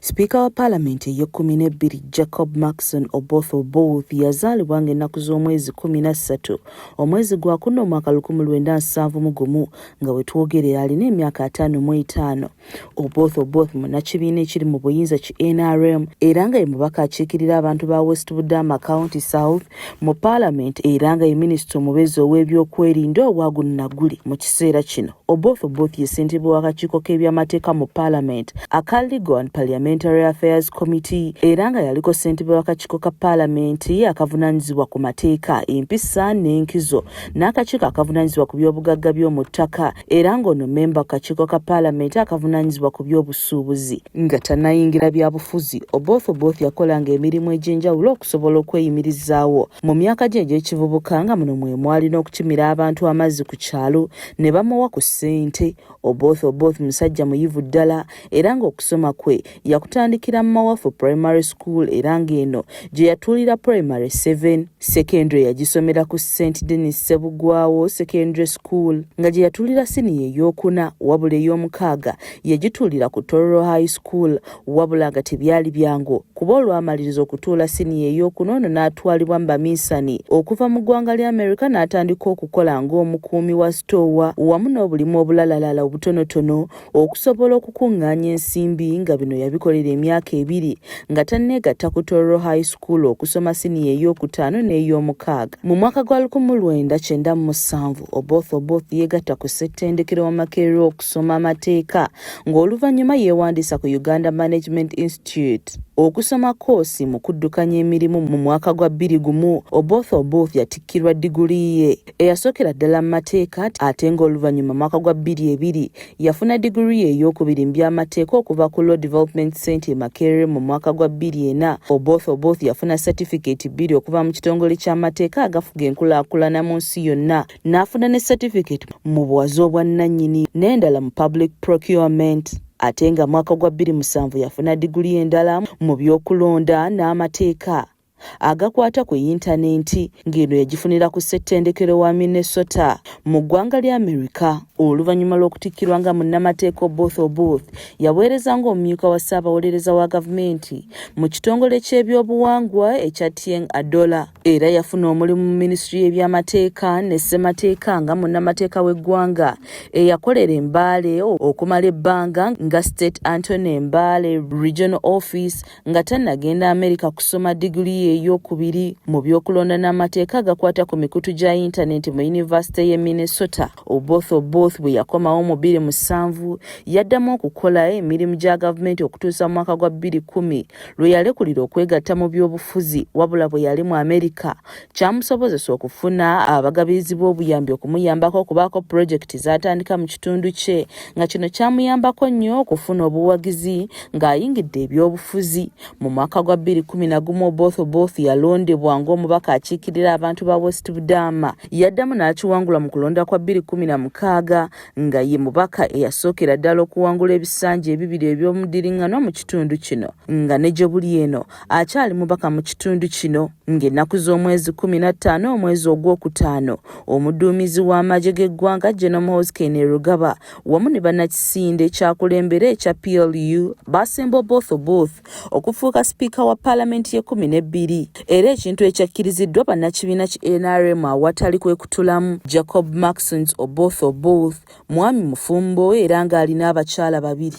Sipiika wa Paalamenti ey'ekkumi n'ebbiri Jacob Markson Oboth Oboth yazaalibwa ng'ennaku z'omwezi 13 omwezi gwakuna omwaka 1971, nga we twogerera alina emyaka 55. Oboth Oboth munnakibiina ekiri mu buyinza ki NRM era nga ye mubaka akiikirira abantu ba West Budama County South mu Paalamenti, era nga ye minisita omubeezi ow'ebyokwerinda obwagunnaguli mu kiseera kino. Oboth Oboth ye ssentebe w'akakiiko k'ebyamateeka mu Paalamenti aka Legal and Parliamentary Affairs Committee, era nga yaliko ssentebe w'akakiiko ka Paalamenti akavunaanyizibwa ku mateeka, empisa n'enkizo n'akakiiko akavunaanyizibwa ku by'obugagga by'omu ttaka, era ng'ono memba ku kakiiko ka Paalamenti akavunaanyizibwa ku by'obusuubuzi. Nga tannayingira byabufuzi, Oboth Oboth yakolanga emirimu egy'enjawulo okusobola okweyimirizaawo mu myaka gye egy'ekivubuka, nga muno mwe mwali n'okukimira abantu amazzi ku kyalo ne bamuwa ku ssente. Oboth Oboth musajja muyivu ddala, era ng'okusoma kwe yakutandikira mu Mawafu Primary School, era ng'eno gye yatuulira Primary 7. Secondary yagisomera ku St Denis Sebugwawo Secondary School, nga gye yatuulira siniya ey'okuna, wabula ey'omukaaga yagituulira ku Tororo High School. Wabula nga tebyali byangu, kuba olwamaliriza okutuula siniya ey'okuna, ono n'atwalibwa mu baminsani okuva mu ggwanga lya America n'atandika okukola ng'omukuumi wa sitoowa wamu n'obulimu obulalalala obutonotono okusobola okukuŋŋaanya ensimbi, nga bino yabikolera emyaka 2 nga tanneegatta ku Tororo High School okusoma siniya ey'okutaano n'ey'omukaaga. Mu mwaka gwa 1997, Oboth Oboth yeegatta ku ssettendekero wa Makerere okusoma amateeka, ng'oluvannyuma yeewandiisa ku Uganda Management Institute okusoma koosi mu kuddukanya emirimu. Mu mwaka gwa 2001, Oboth Oboth yatikkirwa diguli ye eyasookera ddala mu mateeka, ate ng'oluvannyuma mwaka gwa 2002 yafuna diguli ye ey'okubiri mu by'amateeka okuva ku Law Development Center e Makerere. Mu mwaka gwa 2004, Oboth Oboth yafuna satifikeeti bbiri okuva mu kitongole ky'amateeka agafuga enkulaakulana mu nsi yonna, n'afuna ne satifikeeti mu buwaze obwannannyini n'endala mu public procurement, ate nga mwaka gwa 2007 yafuna diguli endala mu by'okulonda n'amateeka agakwata ku yintanenti, ng'eno yagifunira ku ssettendekero wa Minnesota mu ggwanga lya Amerika. Oluvannyuma lw'okutikkirwa nga munnamateeka, Oboth Oboth yaweereza ng'omumyuka wa ssaabawolereza wa gavumenti mu kitongole ky'ebyobuwangwa ekya Tieng Adola, era yafuna omulimu mu minisitule y'ebyamateeka ne ssemateeka nga munnamateeka w'eggwanga eyakolera Embaale okumala ebbanga nga State Attorney, Mbale Regional Office, nga tannagenda Amerika kusoma diguli ye ey'okubiri mu by'okulonda n'amateeka agakwata ku mikutu gya yintanenti mu yunivasite y'e Minnesota. Oboth Oboth bwe yakomawo mu 2007, yaddamu okukola emirimu gya gavumenti okutuusa mu mwaka gwa 2010 lwe yalekulira okwegatta mu by'obufuzi. Wabula bwe yali mu Amerika, kyamusobozesa okufuna abagabirizi b'obuyambi okumuyambako okubaako pulojekiti z'atandika mu kitundu kye, nga kino kyamuyambako nnyo okufuna obuwagizi ng'ayingidde ebyobufuzi. Mu mwaka gwa 2011, Oboth Oboth yalondebwa ng'omubaka akiikirira abantu ba West Budama. Yaddamu n'akiwangula mu kulonda kwa 2016, nga ye mubaka eyasookera ddala okuwangula ebisanja ebibiri eby'omudiriŋŋanwa mu kitundu kino, nga ne gye buli eno akyali mubaka mu kitundu kino. Ng'ennaku z'omwezi 15 omwezi ogwokutaano, omuduumizi w'amagye g'eggwanga General Muhoozi Kainerugaba wamu ne bannakisinde ekyakulembera ekya PLU basemba Oboth Oboth okufuuka sipiika wa paalamenti y'e12, era ekintu ekyakkiriziddwa bannakibiina ki NRM awatali kwekutulamu. Jacob Marksons Oboth Oboth mwami mufumbo era ng'alina abakyala babiri.